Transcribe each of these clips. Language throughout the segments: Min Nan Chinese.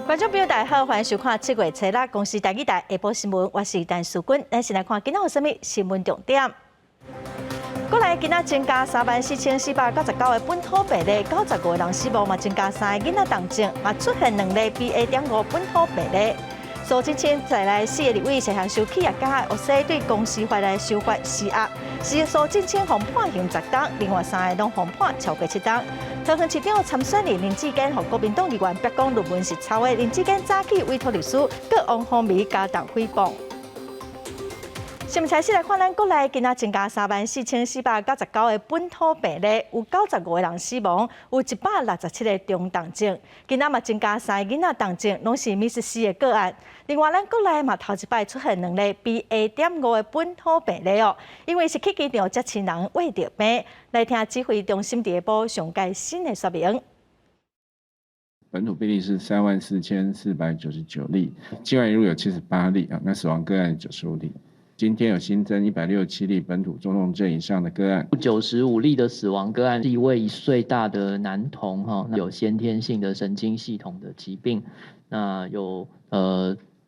觀眾朋友大家好，歡迎收看七月初六公視台語台下晡新聞，我是陳淑君。咱先來看今仔有啥物新聞重點。國內今仔增加34,499個本土病例，95個人死亡，嘛增加三個囡仔重症，嘛出現兩例 BA.5本土病例。蘇貞昌在內四个立委涉嫌收企業家的學生對公司法來修法施壓，是蘇貞昌予判刑10冬，另外三个攏予判超過7冬。桃園市長參選人林智堅予國民黨議員逼講論文是抄的，林智堅早起委託律師告王鴻薇加重誹謗。新聞開始來看，咱國內今仔增加34,499個本土病例，有95個人死亡，有167個中重症。今仔嘛增加三个囡仔重症，攏是 MIS-C 的個案。另外，咱國內嘛頭一擺出現兩例 BA.5的本土病例哦，因為是去機場接親人秽著病。來聽指揮中心佇下晡上蓋新的說明。本土病例是34,499例，境外移入有78例啊，那死亡個案95例。今天有新增167例本土中重症以上的個案， 95例的死亡個案，是一位1歲大的男童，哈，有先天性的神經系統的疾病，那有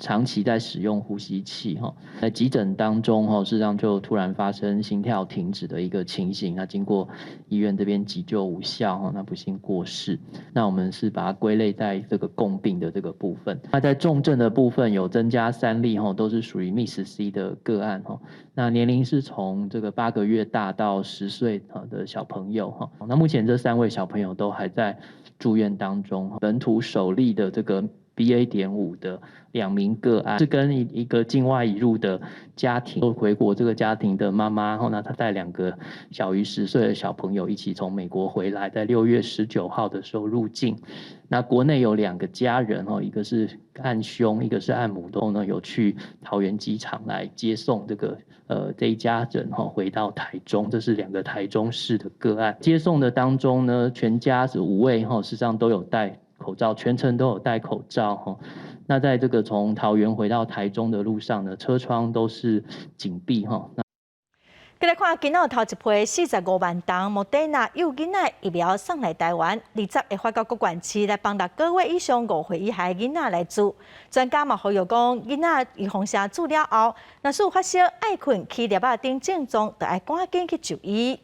長期在使用呼吸器，哈，在急診當中，哈，事實上就突然發生心跳停止的一個情形，那經過醫院這邊急救無效，哈，那不幸過世。那我們是把它歸類在這個共病的這個部分。那在重症的部分有增加三例，哈，都是屬於 MIS-C 的個案，哈。那年齡是從這個8個月大到10歲的小朋友，哈。那目前這三位小朋友都還在住院當中。本土首例的這個 BA.5的兩名個案是跟一個境外移入的家庭回國，這個家庭的媽媽，後呢，她帶兩個小於10歲的小朋友一起從美國回來，在6月19號的時候入境。那國內有兩個家人哦，一個是案兄，一個是案母，都呢有去桃園機場來接送這一家人哈回到台中，這是兩個台中市的個案。接送的當中呢，全家是五位哈，事實上都有戴口罩，全程都有戴口罩哈。那在這個從桃園回到台中的路上呢，車窗都是緊閉哈。過來看，今仔頭一批45萬筒莫德納幼囡仔疫苗送來台灣，20會發到各縣市來幫6個月以上5歲以下囡仔來注。專家嘛呼籲講，囡仔預防針注了後，若是有發燒、愛睏、起粒仔等症狀，就愛趕緊去就醫。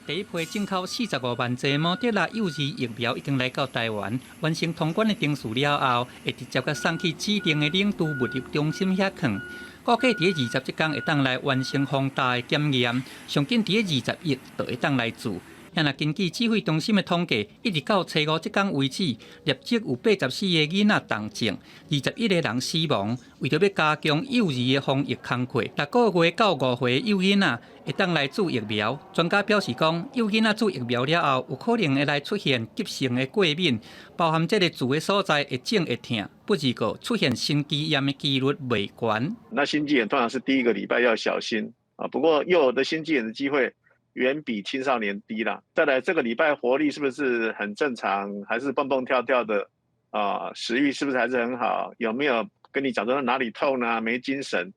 第一批進口45萬劑莫德納幼兒疫苗已經來到台灣，完成通關的程序了後，會直接共送去指定的冷儲物流中心遐囥。估計佇20這工會當來完成防大的檢驗，上緊佇21就會當來注。若根據指揮中心的統計，一直到初五這工為止，累積有84個囡仔重症，21個人死亡。為著欲加強幼兒的防疫工課，6個月到5歲幼囡仔會當來注疫苗。專家表示講，幼囡仔注疫苗了後，有可能會來出現急性的過敏，包含這个注的所在會腫會疼，不而閣出現心肌炎的幾率袂懸。那心肌炎通常是第一個禮拜要小心啊，不過幼兒的心肌炎的機會遠比青少年低啦。再來，這個禮拜活力是不是很正常，還是蹦蹦跳跳的？啊，食慾是不是還是很好？有沒有跟你講說哪裡痛啊？沒精神？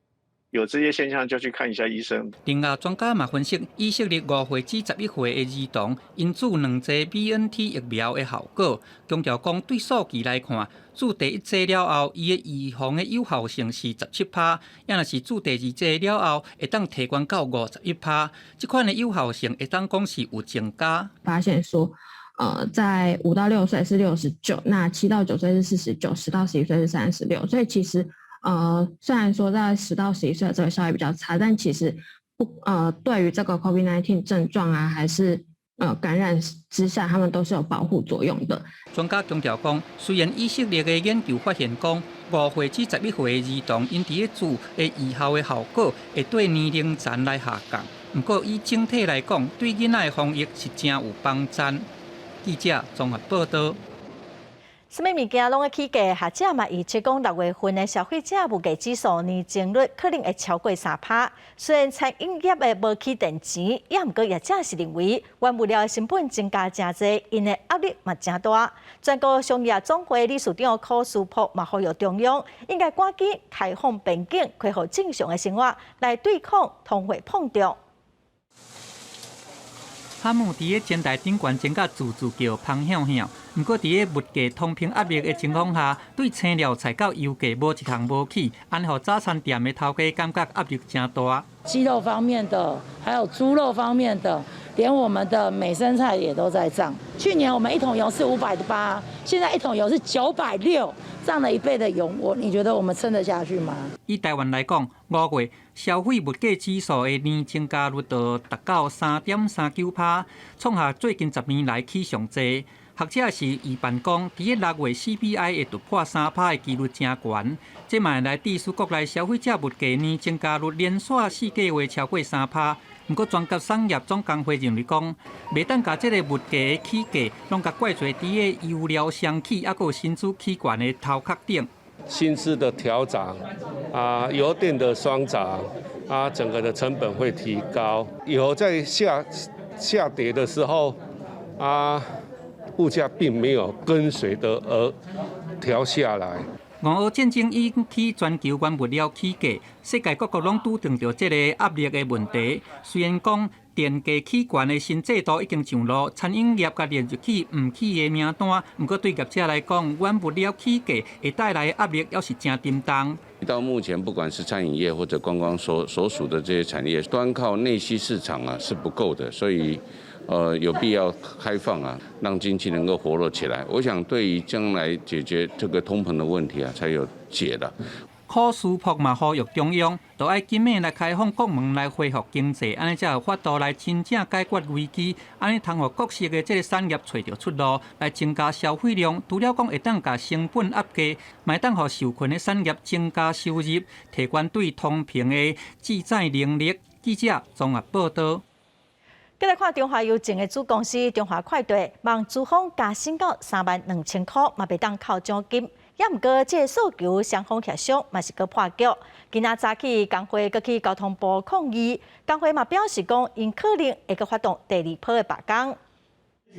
有這些現象就去看一下醫生。另外，專家嘛分析，以色列5歲至11歲的兒童，𪜶注兩劑 BNT 疫苗的效果，強調講對數據來看，注第一劑了後，伊的預防的有效性是17趴，抑若是注第二劑了後，會當提懸到51趴，這款的有效性會當講是有增加。發現說，在5到6歲是69，那7到9歲是49，10到11歲是36，所以其實，雖然說在10到11歲這個效益比較差，但其實不，對於這個 COVID-19 症狀啊，還是感染之下，他們都是有保護作用的。專家強調講，雖然以色列的研究發現講，5歲至11歲的兒童，𪜶佇咧注的預效的效果會對年齡層來下降，毋過以整體來講，對囡仔的防疫是誠有幫助。記者綜合報道。啥物物件攏愛起價，學者嘛預測講6月份的消費者物價指數年增率可能會超過3趴。雖然餐飲業的無起電錢，也毋過業者是認為原物料的成本增加誠濟，𪜶的壓力嘛誠大。全國商業總會理事長柯書博嘛呼籲中央應該趕緊開放邊境，恢復正常的生活，來對抗通貨膨脹。哈姆佇咧煎台頂懸煎甲滋滋叫，芳香香。毋過佇咧物價通膨壓力的情況下，對青料菜到油價無一項無起，按呢予早餐店的頭家感覺壓力誠大。雞肉方面的，還有豬肉方面的，連我們的美生菜也都在漲。去年我們一桶油是580，現在一桶油是960，漲了一倍的油，你覺得我們撐得下去嗎？以台灣來講，5月消費物價指數的年增加率就達到3.39%，創下最近10年來起上濟。學者是預判講，佇咧6月 CPI 會突破3%的幾率誠懸，這嘛會來致使國內消費者物價年增加率連續4個月超過3%。毋過，全國產業總工會認為講，袂當共這个物價的起價攏共怪罪佇咧油料雙起，猶閣有薪資起懸的頭殼頂。薪資的調漲，啊，油電的雙漲，啊，整個的成本會提高。油在下跌的時候，啊，物價並沒有跟隨的而調下來。俄烏戰爭引起全球原物料起價，世界各國攏拄著著這个壓力的問題。雖然講電價起懸的新制度已經上路，餐飲業共列入去毋起的名單。毋過對業者來講，原物料起價會帶來的壓力猶是誠沉重。到目前，不管是餐飲業或者觀光所屬的這些產業，單靠內需市場啊是不夠的，所以，有必要開放啊，讓經濟能夠活絡起來。我想，對於將來解決這個通膨的問題啊，才有解的。柯書博嘛呼籲中央，著愛緊密來開放國門來恢復經濟，按呢才有法度來真正解決危機，按呢通予各式的這个產業揣著出路，來增加消費量。除了講會當共成本壓低，嘛會當予受困的產業增加收入，提懸對通膨的制裁能力。記者綜合報道。繼來看中華郵政的子公司中華快遞，望資方加薪到32,000箍，嘛袂當扣獎金。也毋過，這个訴求雙方協商嘛是閣破局。今仔早起工會閣去交通部抗議，工會嘛表示講，𪜶可能會閣發動第二波的罷工。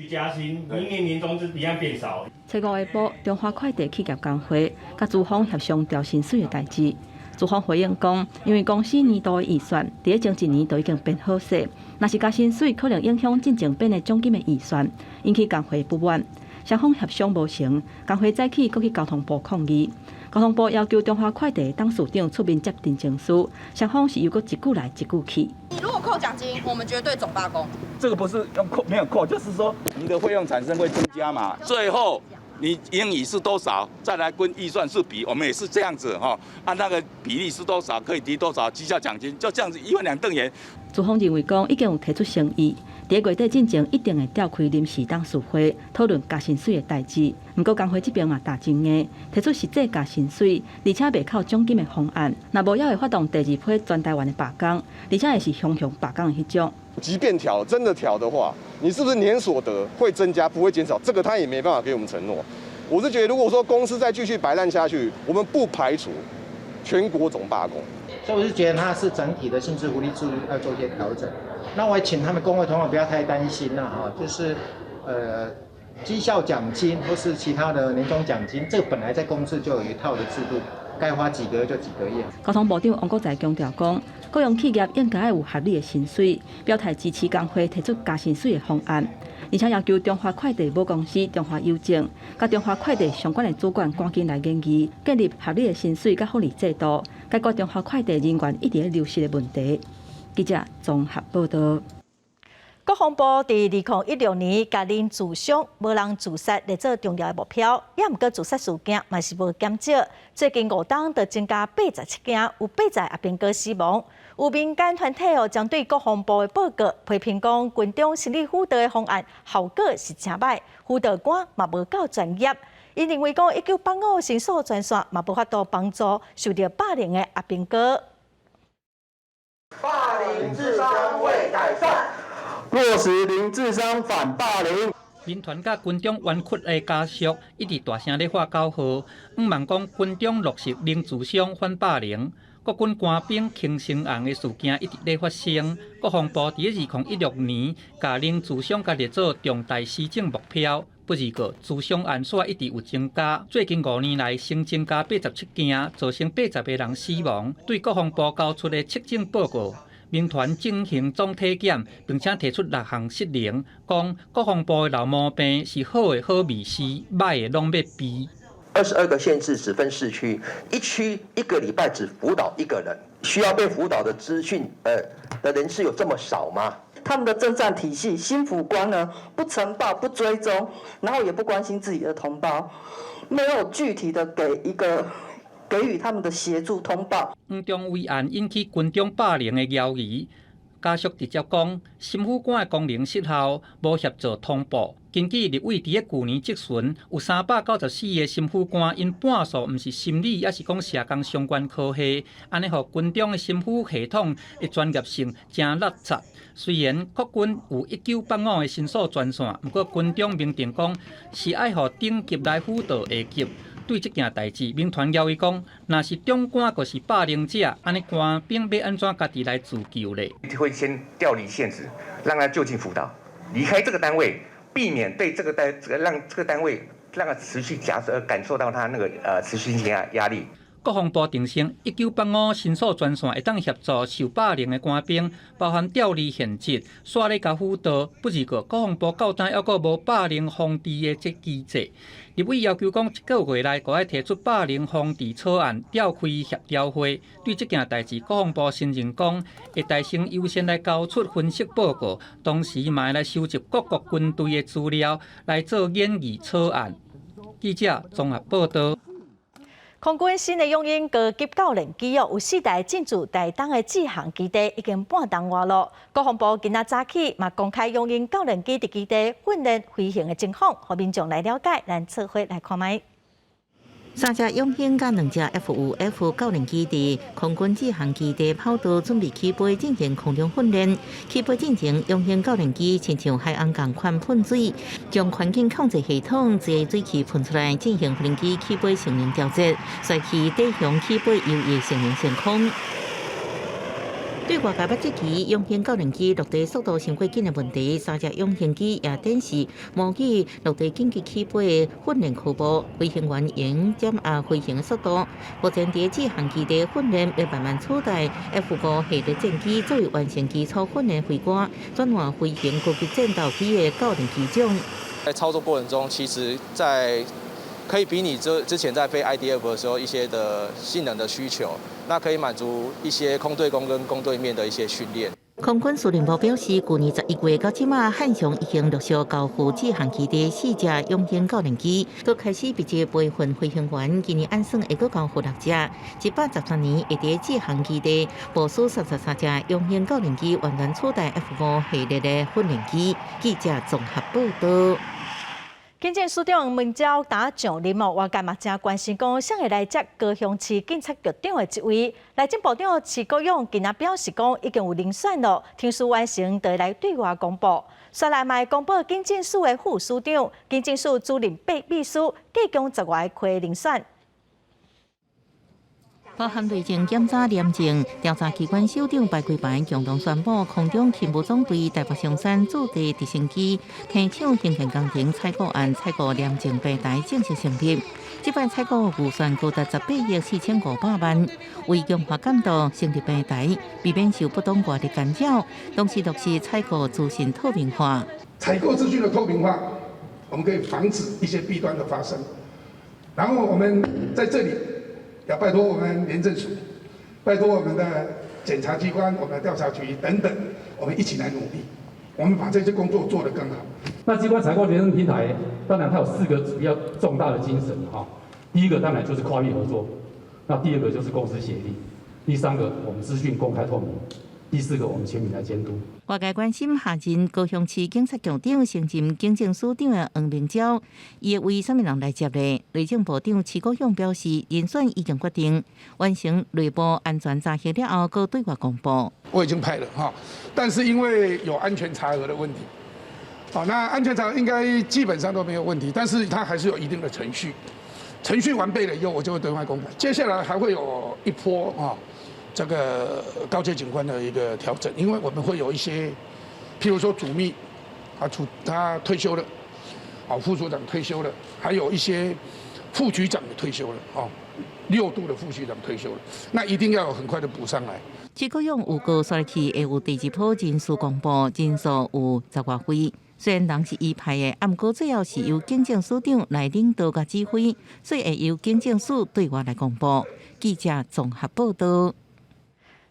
加薪，明年年終就一樣變少。初五下晡，中華快遞企業工會佮資方協商調薪水的代誌。資方回應講，因為公司年度的預算，佇咧前一年就已經編好勢，若是加薪水可能影響進前編的獎金的預算，引起工會不滿。雙方協商無成，工會早起閣去交通部抗議。交通部要求中華快遞董事長出面接陳情書，雙方是又閣一句來一句去。你如果扣獎金，我們絕對總罷工。這個不是用扣，沒有扣，就是說你的費用產生會增加嘛。最後你盈餘是多少，再來跟預算是比，我們也是這樣子哈，按那個比例是多少，可以提多少績效獎金，就這樣子一翻兩瞪眼。資方認為講已經有提出誠意，佇月底進前一定會召開臨時董事會討論加薪水的代誌。毋過工會這邊嘛打真硬，提出實際加薪水，而且袂扣獎金的方案。若無猶會發動第二批全台灣的罷工，而且會是雄雄罷工的彼種。即便調真的調的話，你是不是年所得會增加，不會減少？這個他也沒辦法給我們承諾。我是覺得，如果說公司再繼續擺爛下去，我們不排除全國總罷工。所以我是覺得它是整體的薪資福利制度要做一些調整。那我也請他們工會同仁不要太擔心啦，哈，就是績效獎金或是其他的年終獎金，這個本來在公司就有一套的制度，該發幾個月就幾個月。交通部長王國材強調講，國營企業應該有合理的薪水，表態支持工會提出加薪水的方案，而且要求中華快遞母公司中華郵政佮中華快遞相關的主管趕緊來研議，建立合理的薪水佮福利制度，解決中華快遞人員一直咧流失的問題。記者綜合報道。國防部佇2016年，共零自傷、無人自殺列做重要的目標，也毋過自殺事件嘛是無減少。最近5冬就增加87件，有80個阿兵哥死亡。有民間團體哦，針對國防部的報告批評講，軍中心理輔導的方案效果是誠䆀，輔導官嘛無夠專業。𪜶認為講，1985申訴專線嘛無法度幫助受著霸凌的阿兵哥。霸凌自傷未改善。落實零自傷反霸凌。民團佮軍中冤屈的家屬一直大聲咧喊口號，向望講軍中落實零自傷反霸凌。國軍官兵輕生案的事件一直咧發生。國防部佇2016年，共零自傷共列做重大施政目標。不過，自傷案煞一直有增加，最近5年來新增加87件，造成80個人死亡。對國防部交出的測證報告，民團進行總體檢，並且提出六項釋明，講國防部的老毛病是好的好味絲，䆀的攏欲避。 22個縣市只分四區，一區一個禮拜只輔導一個人，需要被輔導的資訊，的人次有這麼少嗎？他們的偵戰體系，心輔官呢不呈報、不追蹤，然後也不關心自己的同胞，沒有具體的給予他們的協助通報。黃中威案引起軍中霸凌的謠言，家屬直接講，心輔官的功能失效，無協助通報。根據立委佇咧舊年質詢，有394個心輔官𪜶半數毋是心理，抑是講社工相關科系，按呢予軍中的心輔系統的專業性誠落漆。雖然國軍有1985的申訴專線，毋過軍中明定講是愛予頂級來輔導下級。對這件代誌，民團要伊講，若是長官就是霸凌者，按呢官兵欲按怎家己來自救咧？會先調離現職，讓他就近輔導，離開這個單位，避免對這個單這個讓這個單位讓他持續假設感受到他那個持續性壓力。國防部澄清，1985申訴專線會當協助受霸凌的官兵，包含調離現職、煞咧共輔導。不是過國防部到今猶閣無霸凌防治的這機制。立委要求講，一個月內閣愛提出霸凌防治草案，召開協調會。對這件代誌，國防部承認講，會代先優先來交出分析報告，同時嘛會來收集各國軍隊的資料來做研議草案。記者綜合報道。空軍新的雄鷹高級教練機哦，有四台進駐台東的志航基地，已經半冬外咯。國防部今仔早起嘛公開雄鷹教練機佇基地訓練飛行的情況，予民眾來了解。咱做伙來看覓。三隻雄鷹佮兩隻 F-5F 教練機佇空軍志航基地跑道準備起飛進行空中訓練。起飛進前，雄鷹教練機親像海鷗仝款噴水，將環境控制系統這個水氣噴出來，進行飛行機起飛性能調節，率去低雄起飛優異性能升空。對外界捌質疑雄鷹教練機落地速度傷過緊的問題，三隻雄鷹機也展示模擬落地緊急起飛的訓練科目，飛行員用減壓飛行的速度。目前佇志航基地訓練，欲慢慢取代 F-5系列戰機作為完成基礎訓練飛官，轉換飛行高級戰鬥機的教練機種。在操作過程中，其實在可以比擬之前在飛 IDF 的時候一些的性能的需求，那可以滿足一些空對空跟空對面的一些訓練。空軍司令部表示，舊年11月到這馬，漢翔已經陸續交付志航基地四隻雄鷹教練機，閣開始密集培訓飛行員。今年按算會閣交付六隻，113年會佇志航基地部署33隻雄鷹教練機，完全取代 F-5系列的訓練機。記者綜合報道。警政署長黃明昭今上任哦，外界嘛誠關心講，誰會來接高雄市警察局長的職位？內政部長徐國勇今仔表示講，已經有人選咯，程序完成就會來對外公布。煞來嘛會公布警政署的副署長、警政署主任秘書，計共十外個人選。包含內政檢察廉政調查機關首長白圭凡共同宣布，空中勤務總隊台北松山駐地直升機天搶興建工程採購案採購廉政平台正式成立。這擺採購預算高達18億4500萬，為強化監督成立平台，避免受不當外力干擾，同時落實採購資訊透明化。採購資訊的透明化，我們可以防止一些弊端的發生。然後我們在這裡。要拜託我們廉政署，拜託我們的檢察機關、我們的調查局等等，我們一起來努力，我們把這些工作做得更好。那機關採購聯政平台，當然它有四個主要重大的精神哈。第一個當然就是跨域合作，那第二個就是公私協力，第三個我們資訊公開透明，第四個我們全民來監督。外界關心下任高雄市警察局長升任警政署長的黃明昭，伊會為啥物人來接呢？內政部長徐國勇表示，人選已經決定，完成內部安全查核了後，閣對外公布。我已經派了哈，但是因為有安全查核的問題，好，那安全查核應該基本上都沒有問題，但是它還是有一定的程序，程序完備了以後，我就會對外公布。接下來還會有一波啊。這個高階警官的一個調整，因為我們會有一些，譬如說主秘，啊，處他退休了，啊，副處長退休了，還有一些副局長也退休了，哦， 6度的副局長退休了，那一定要有很快的補上來。這個用有告煞去會有第二波人事公布，人數有十外位。雖然人是伊派的，啊，毋過最後是由警政署長來領導佮指揮，所以會由警政署對外來公布。記者綜合報道。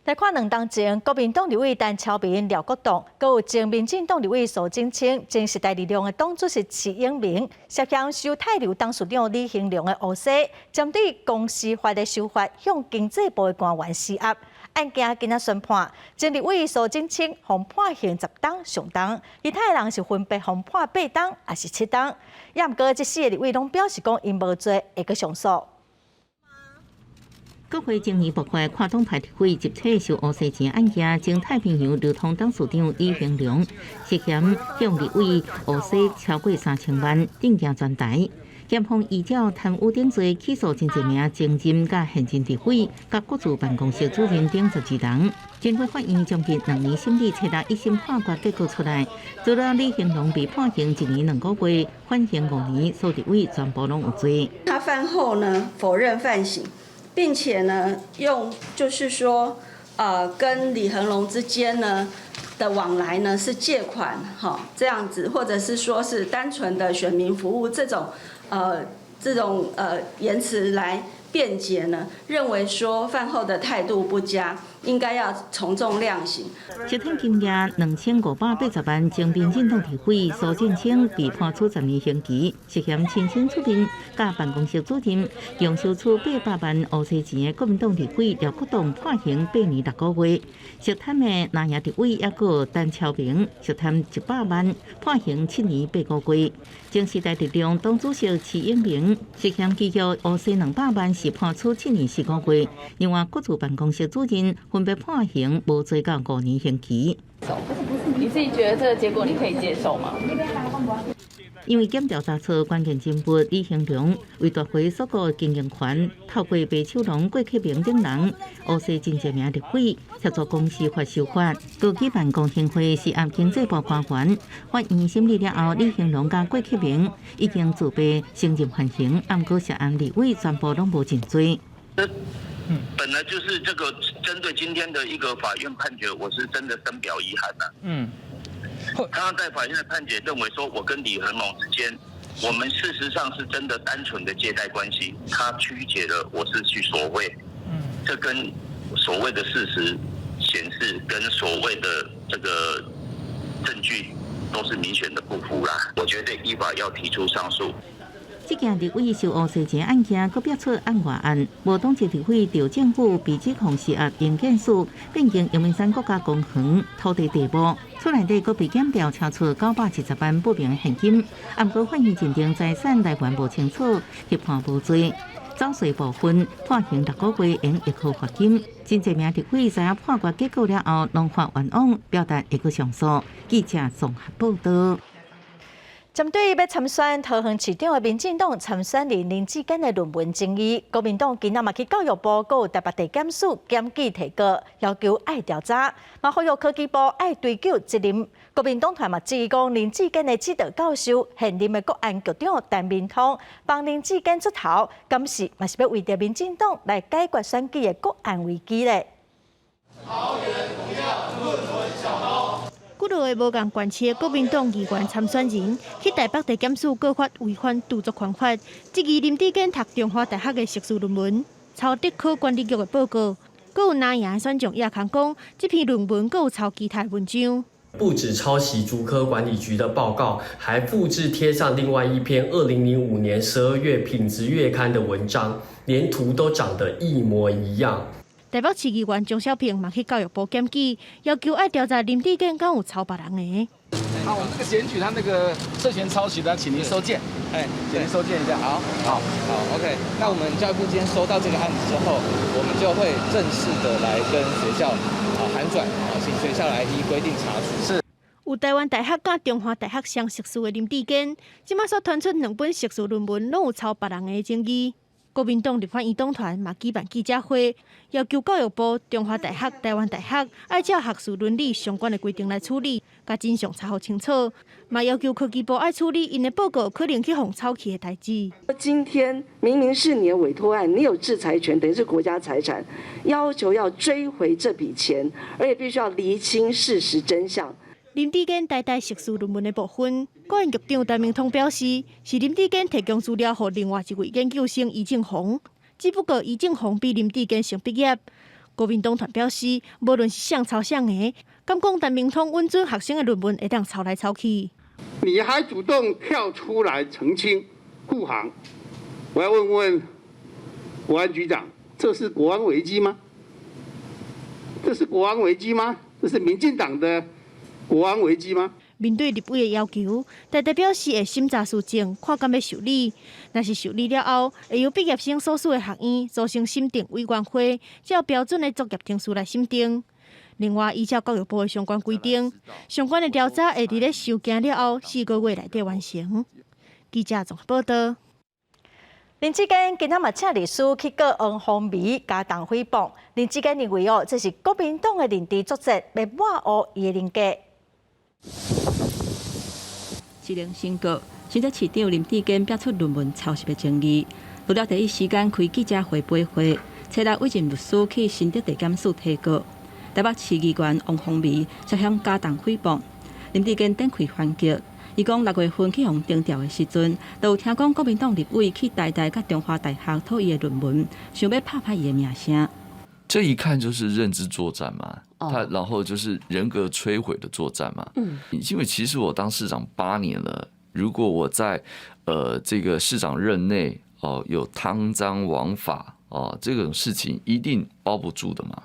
來看兩當前，國民黨立委陳超明、廖國棟，閣有前民進黨立委蘇貞昌、前時代力量的黨主席徐永明，涉嫌收泰流董事長李興龍的烏紗，針對公司法的修法，向經濟部的官員施壓。案件今仔宣判，前立委蘇貞昌予判刑10冬上重，其他的人是分別予判8冬，抑是7冬。也毋過，這四个立委攏表示講，𪜶無罪，會閣上訴。國會爭議爆發，跨黨派立委集體收烏紗錢案件，前太平洋流通董事長李興龍涉嫌向立委烏紗超過3000萬，震驚全台。檢方依照貪污等罪起訴真濟名前任佮現任立委、佮國資辦公室主任等12人。巡迴法院將近2年審理，初六一審判決結果出來，除了李興龍被判刑1年2個月，緩刑5年，所有立委全部攏有罪。他犯後呢，否認犯行，並且呢，用就是說，跟李恆龍之間呢的往來呢是借款，哈，這樣子，或者是說是單純的選民服務這種言辭來辯解呢，認為說犯後的態度不佳，應該要從重量刑。涉貪金額2580萬，前民進黨立委蘇貞昌被判處10年刑期，涉嫌親身出面佮辦公室主任，共收取800萬烏紗錢的國民黨立委廖國棟判刑8年6個月。涉貪的藍營立委抑閣陳超明涉貪100萬，判刑7年8個月。前時代力量黨主席徐永明涉嫌拒繳烏紗200萬，是判處7年4個月。另外，國資辦公室主任分別判刑無罪到5年刑期。你自己覺得這個結果你可以接受嗎？因為檢調查出關鍵人物李興龍為奪回鎖國經營權，透過白秋龍、郭克明等人，烏紗真濟名立委協助公司法修法，閣舉辦公聽會，施壓經濟部官員。法院審理了後，李興龍佮郭克明已經自白承認犯行，毋過涉案立委全部攏無認罪。本來就是這個針對今天的一個法院判決，我是真的深表遺憾呐。剛剛在法院的判決認為說，我跟李恆龍之間，我們事實上是真的單純的借貸關係，他曲解了我是去索賄，這跟所謂的事實顯示，跟所謂的這個證據都是明顯的不符啦。我絕對依法要提出上訴。這件立委收烏紗錢案件，閣變出案外案，無黨籍立委趙政府被指控施壓營建署變更陽明山國家公園土地地目，厝內底閣被檢調查出970萬不明現金，毋過法院認定財產來源無清楚，協判無罪。走稅部分判刑6個月，應易科罰金。真濟名立委知影判決結果了後，攏發願望表達會閣上訴。記者綜合報道。針對欲參選桃園市長的民進黨參選人林智堅的論文爭議，國民黨今仔嘛去教育部、閣有台北地檢署檢舉提告，要求愛調查，嘛呼籲科技部愛追究責任。國民黨團嘛質疑講，林智堅的指導教授、現任的國安局長陳明通幫林智堅出頭，敢是嘛是欲為著民進黨來解決選舉的國安危機咧？桃園不要論文小偷。幾落個無仝縣市的國民黨議員參選人去台北地檢署告發違反著作權法，質疑林智堅讀中華大學的碩士論文抄竹科管理局的報告，閣有藍營選將葉康講，這篇論文閣有抄其他文章。不止抄襲竹科管理局的報告，還複製貼上另外一篇2005年12月品質月刊的文章，連圖都長得一模一樣。台北市議員鍾小平嘛去教育部檢舉，要求愛調查林智堅敢有抄別人的。啊，我們這個檢舉他那個涉嫌抄襲的，請您收件，哎，請您收件一下。好，好，好，OK。那我們教育部今天收到這個案子之後，我們就會正式的來跟學校啊函轉啊，請學校來依規定查處。是。有台灣大學佮中華大學雙碩士的林智堅，這馬煞傳出兩本碩士論文攏有抄別人的爭議。國民黨立法院黨團嘛舉辦記者會，要求教育部、中華大學、台灣大學愛照學術倫理相關的規定來處理，共真相查予清楚。嘛要求科技部愛處理𪜶的報告可能去予抄去的代誌。今天明明是你的委託案，你有制裁權，等於是國家財產，要求要追回這筆錢，而且必須要釐清事實真相。林智堅台大碩士論文的部分，國安局長陳明通表示，是林智堅提供資料予另外一位研究生余正宏，只不過余正宏比林智堅先畢業。國民黨團表示，無論是誰抄誰的，敢講陳明通允准學生的論文會當抄來抄去。你還主動跳出來澄清護航，我要問問國安局長，這是國安危機嗎？這是國安危機嗎？這是民進黨的國安危機嗎？面對立委的要求，台大表示會審查事證，看敢欲受理。若是受理了後，會由畢業生所屬的學院組成審定委員會，照標準的作業程序來審定。另外，依照教育部的相關規定，相關的調查會佇咧收件了後4個月內底完成。記者綜合報道。林智堅今仔嘛請律師去告黃鳳美加重誹謗。林智堅認為哦，這是國民黨的認知作戰，欲抹烏伊的人格。一連宣告，新竹市長林智堅爆出論文抄襲的爭議，除了第一時間開記者會回會，初六委任律師去新竹地檢署提告。台北市議員王鴻薇涉嫌加重誹謗，林智堅展開反擊。伊講6月份去予懲調的時陣，就有聽講國民黨立委去台大佮中華大學討伊的論文，想欲拍歹伊的名聲。這一看就是認知作戰嘛，他然後就是人格摧毀的作戰嘛。因為其實我當市長8年了，如果我在這個市長任內哦有貪贓枉法哦這種事情，一定包不住的嘛。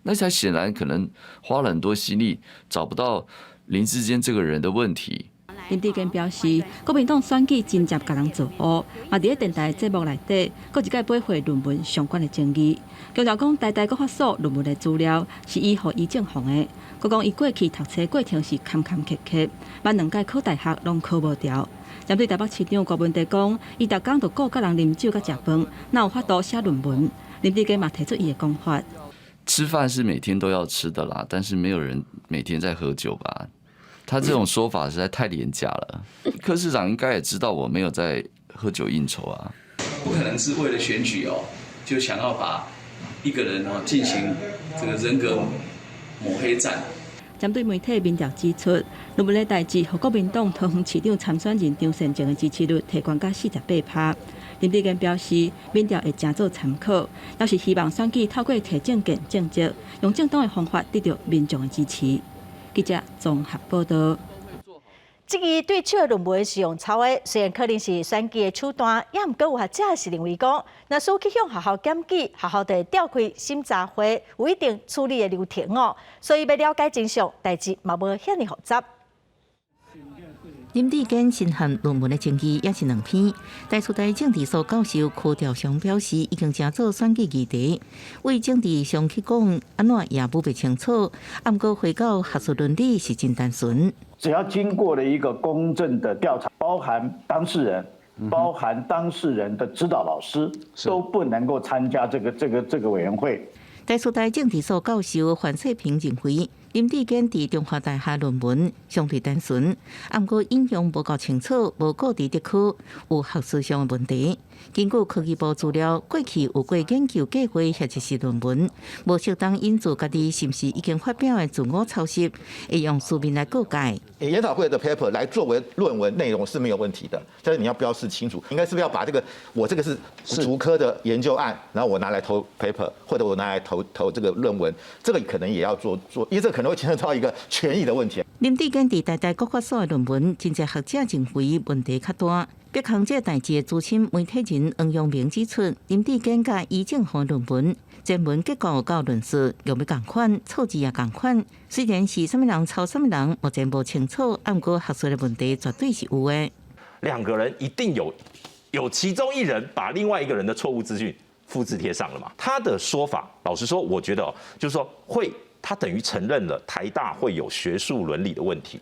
那他顯然可能花了很多心力，找不到林智堅這個人的問題。林智堅表示，國民黨選舉真正共人做烏，嘛佇咧電台節目內底，閣一擺駁回論文相關的爭議。強調講，台大國發所論文的資料是伊予余正宏的，閣講伊過去讀冊過程是坎坎坷坷，捌兩屆考大學攏考無著。針對台北市長柯文哲講，伊逐工就顧佮人啉酒佮食飯，哪有法度寫論文？林智堅嘛提出伊的講法。吃飯是每天都要吃的啦，但是沒有人每天在喝酒吧？他這種說法實在太廉價了。柯市長應該也知道我沒有在喝酒應酬啊。不可能是為了選舉哦，就想要把一個人哦進行這個人格抹黑戰。針對媒體民調指出，論文的代誌，予國民黨桃園市長參選人張善政的支持率提懸到48%。林智堅表示，民調會誠做參考，也是希望選舉透過提政見政績，用正當的方法得到民眾的支持。記者綜合報道。這個對手的論文是用抄的，雖然可能是選舉的手段，也毋過有學者是認為講，若是去向學校檢舉，學校就會召開審查會，有一定處理的流程哦。所以欲了解真相，代誌嘛無遐爾複雜。林智堅身陷論文的爭議也是兩篇。台師大政治所教授柯兆祥表示，已經誠做選舉議題，對政治上去講，按怎也無袂清楚。毋過回到學術倫理是真單純。只要經過了一個公正的調查，包含當事人，包含當事人的指導老師，都不能夠參加這個委員會。台師大政治所教授范世平認為，林智堅佇中華大學論文相對單純，毋過引用無夠清楚，無顧及竹科，有學術上的問題。根據科技部資料，過去有過研究計劃或者是論文，無適當引自家己是毋是已經發表的自我抄襲，會用書面來告誡。研討會的 paper 來作為論文內容是沒有問題的，但是你要標示清楚，應該是不是要把這個我這個是竹科的研究案，然後我拿來投 paper，或者我拿來投這個論文，這個可能也要做做，因為這個可能會牽涉到一個權益的問題。林智堅佇台大國發所的論文，真濟學者認為問題較大。別項這代誌的資深媒體人黃陽明指出，林智堅佮余正宏論文前文結構有夠論述，用欲仝款，錯字也仝款。雖然是啥物人抄啥物人，目前無清楚，毋過學術的問題絕對是有的。兩個人一定有其中一人把另外一個人的錯誤資訊複製貼上了嘛？他的說法，老實說，我覺得就是說會，他等於承認了台大會有學術倫理的問題。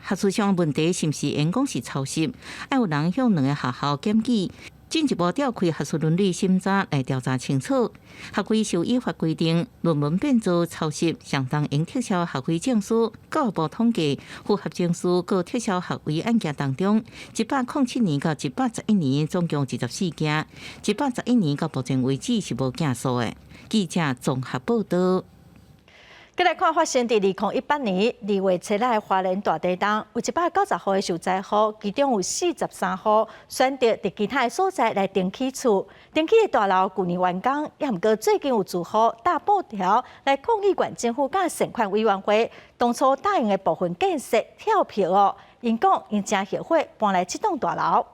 學術上問題是毋是會講是抄襲？愛有人向兩个學校檢舉。進一步調開學術倫理審查來調查清楚。學位授予法規定，論文變造抄襲，相當應撤銷學位證書。教育部統計，符合證書閣撤銷學位案件當中，107年到111年總共24件，111年到目前為止是無件數的。記者綜合報道。閣來看發生佇2018年2月初六的花蓮大地震，有190戶的受災戶，其中有43戶選擇佇其他的所在來重起厝。重起的大樓舊年完工，也毋過最近有住戶貼布條來抗議縣政府佮善款委員會當初答應的部分建設跳票哦，𪜶講𪜶誠後悔搬來這棟大樓。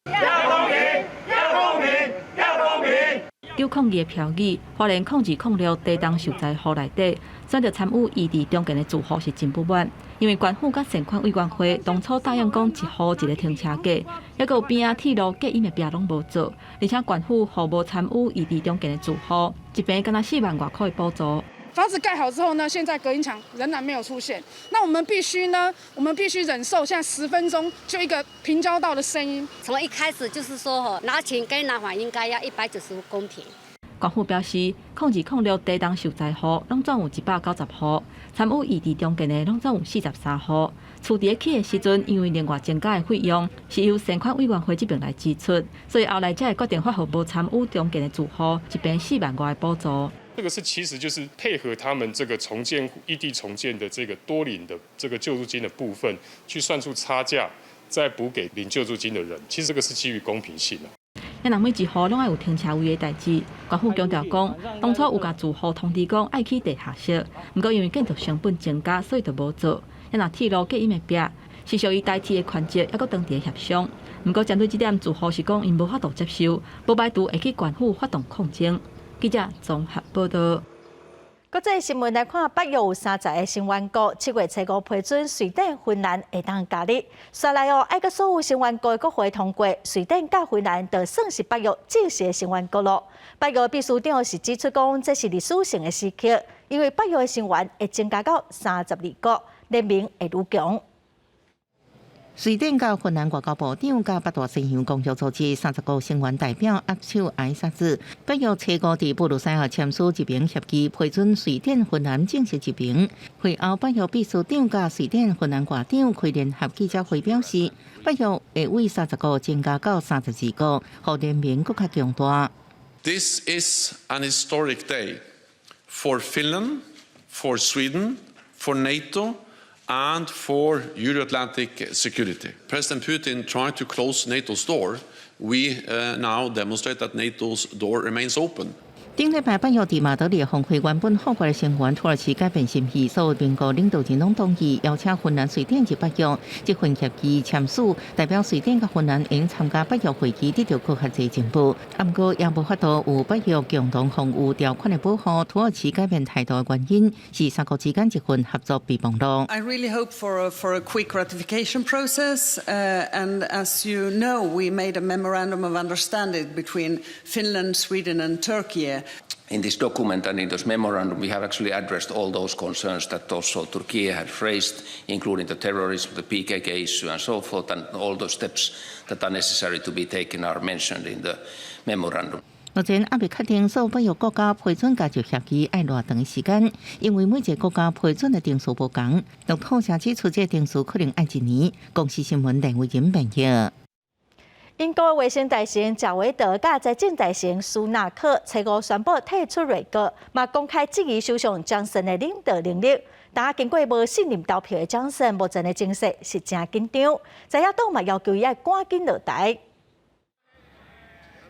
要公平，要公平，要公平。求抗議的標語，花蓮0206地震受災戶內底，選擇參與異地重建的住戶是真不滿，因為縣府佮善款委員會當初答應講一戶一个停車格，抑閣有邊仔鐵路隔音的壁攏無做，而且縣府予無參與異地重建的住戶，一坪敢若4萬外箍的補助。房子蓋好之後呢，現在隔音牆仍然沒有出現，那我們必須呢，我們必須忍受現在10分鐘就一個平交道的聲音。從一開始就是說，吼，拿錢跟拿房應該要195公平。縣府表示，0206地震受災戶攏總有190戶，參與異地重建的攏總有43戶。厝佇咧起的時陣，因為另外增加的費用是由善款委員會這邊來支出，所以後來才會決定發予無參與重建的住戶一坪4萬外的補助。這個是其實就是配合他們這個重建異地重建的這個多領的這個救助金的部分，去算出差價，再補給領救助金的人。其實這個是基於公平性的。若每一戶攏愛有停車位的代誌，縣府強調講，當初有共住戶通知講愛起地下室，毋過因為建築成本增加，所以就無做。若鐵路隔音的壁是屬於代替的權責，抑閣當佇咧協商。毋過針對這點，住戶是講𪜶無法度接受，無排除會去縣府發動抗爭。記者綜合報道。國際新聞來看，北約有30個成員國，7月初五批准瑞典、芬蘭會當加入。紲來哦，愛閣所有成員國的國會通過，瑞典佮芬蘭就算是北約正式的成員國囉。北約秘書長是指出講，這是歷史性的時刻，因為北約的成員會增加到32國，聯盟會愈強。瑞典佮芬蘭外交部長佮北大西洋公約組織30國成員代表握手挨殺子。北約初五佇布魯塞爾簽署入盟協議，批准瑞典、芬蘭正式入盟。會後，北約秘書長佮瑞典、芬蘭外長開聯合記者會表示，北約會為30國增加到32國，予聯盟閣較強大。 This is an historic day for Finland, for Sweden, for NATO and for Euro-Atlantic security. President Putin tried to close NATO's door. We now demonstrate that NATO's door remains open. 頂禮拜北約佇馬德里峰會原本否決的成員土耳其改變心意，所有盟國領導人攏同意邀請芬蘭、瑞典入北約。這份協議簽署，代表瑞典佮芬蘭會參加北約會議，得著閣較濟情報。毋過也無法度有北約共同防禦條款的保護。土耳其改變態度的原因是三國之間一份合作備忘錄。 I really hope for a quick ratification process, and as you know, we made a memorandum of understanding between Finland, Sweden, and Turkey. In this document and in this memorandum, we have actually addressed all those concerns that also Turkey had raised, including the terrorism, the PKK issue, and so forth, and all the steps that are necessary to be taken are mentioned in the memorandum. 目前猶未確定所有北約國家批准加入協議愛偌長的時間，因為每一個國家批准的程序無仝。路透社指出，這個程序可能愛一年。公視新聞連偉仁編譯。英國衛生大臣賈維德佮財政大臣蘇納克初五宣布退出內閣，嘛公開質疑首相強森的領導能力。但經過無信任投票的強森，目前的情勢是誠緊張，在野黨嘛要求伊愛趕緊落台。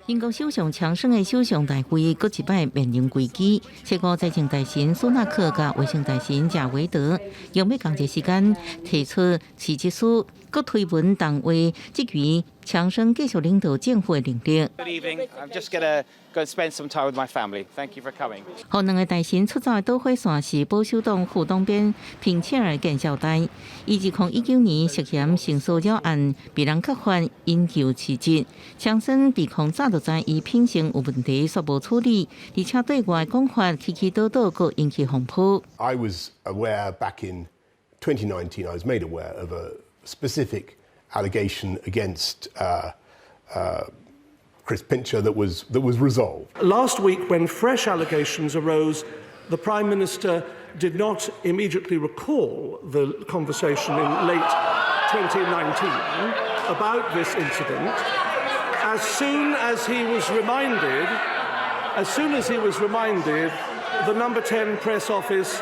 英國首相強生的首相大位，閣一擺面臨危機。初五財政大臣蘇納克佮衛生大臣賈維德用欲仝一時間提出辭職書，閣推文動話質疑強生繼續領導政府的能力。 Good evening. I'm just gonna go and spend some time with my family. Thank you for coming. 予兩个大臣出走的導火線是保守黨副黨鞭平切爾見笑代，伊2019年涉嫌性騷擾案被人揭發，引咎辭職。強生被控早就知伊品性有問題，煞無處理，而且對外講法起起倒倒，閣引起風波。 I was aware back in 2019, I was made aware of a specific allegation against Chris Pincher that was resolved. Last week, when fresh allegations arose, the Prime Minister did not immediately recall the conversation in late 2019 about this incident. As soon as he was reminded, the Number 10 press office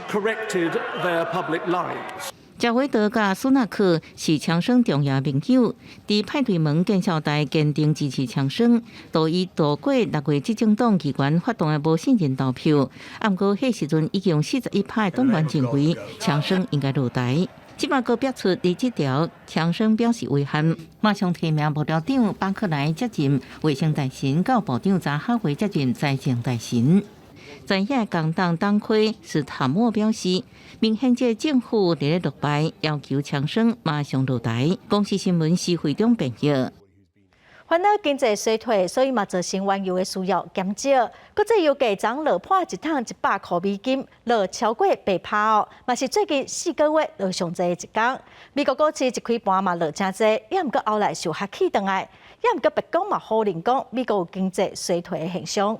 corrected their public lines. 賈維德佮蘇納克是強生重要盟友，佇派對門見笑台堅定支持強生，同意渡過6月執政黨議員發動的無信任投票。毋過，彼時陣已經41%的黨員認為強生應該落台。這擺閣逼出離職潮，強生表示遺憾，馬上提名幕僚長巴克萊接任衛生大臣，佮部長扎哈維接任財政大臣。在野工黨黨魁斯塔默表示，明顯這政府佇咧落敗，要求強生馬上落台。公視新聞施會長編譯。煩惱經濟衰退，所以嘛造成原油的需要減少。國際油價昨落破一桶100箍美金，落超過8%哦，嘛是最近4個月落上濟的一工。美國股市一開盤嘛落誠濟，也毋過後來受壓起轉來，也毋過白宮嘛否認講美國有經濟衰退的現象。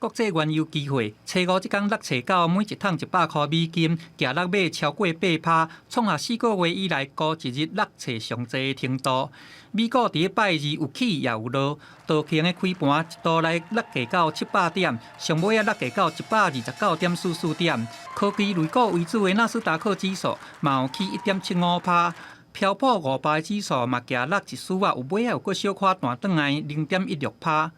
國際原油期貨，初五這工落揣到每一桶100箍美金，寄落買超過8%，創下4個月以來孤一日落揣上濟的程度。美股佇拜二有起也有落，道瓊的開盤一度來落價到700點，上尾仔落價到129.44點。科技類股為主的納斯達克指數嘛有起1.75%，標普500指數嘛寄落一絲仔，有尾仔有閣小可彈轉來0.16%。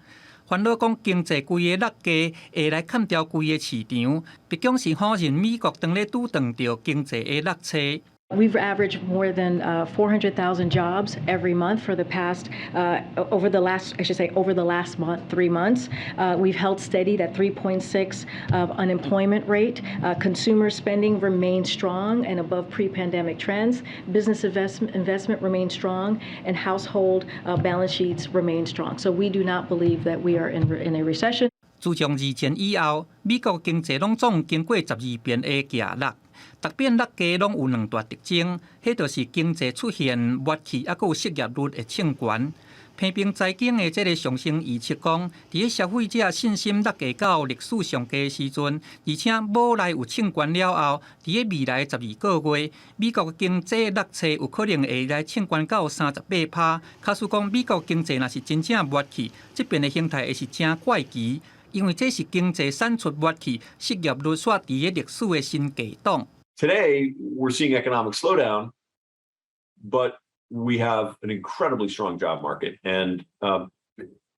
煩惱講經濟規个落價會來砍掉規個市場，白宮是否認美國當咧拄著經濟的落差。 We've averaged more than 400,000 jobs every month for the past, over the last, I should say, over the last month, 3 months. We've held steady that 3.6 of unemployment rate. Consumer spending remains strong and above pre-pandemic trends. Business investment remains strong, and household balance sheets remain strong. So we do not believe that we are in a recession. 自從二戰以後，美國經濟攏總經過12遍的寄落，逐遍落價攏有兩大特徵，彼就是經濟出現末期，抑閣有失業率會衝懸。批評財經的這个上升預測講，佇咧消費者信心落價到歷史上低時陣，而且無來有衝懸了後，佇咧未來12個月，美國經濟落差有可能會來衝懸到38%。假使講美國經濟若是真正末去，這邊的形態會是誠怪奇。因為這是經濟產出末去，失業率煞佇咧歷史的新低檔。 Today, we're seeing economic slowdown, but we have an incredibly strong job market. And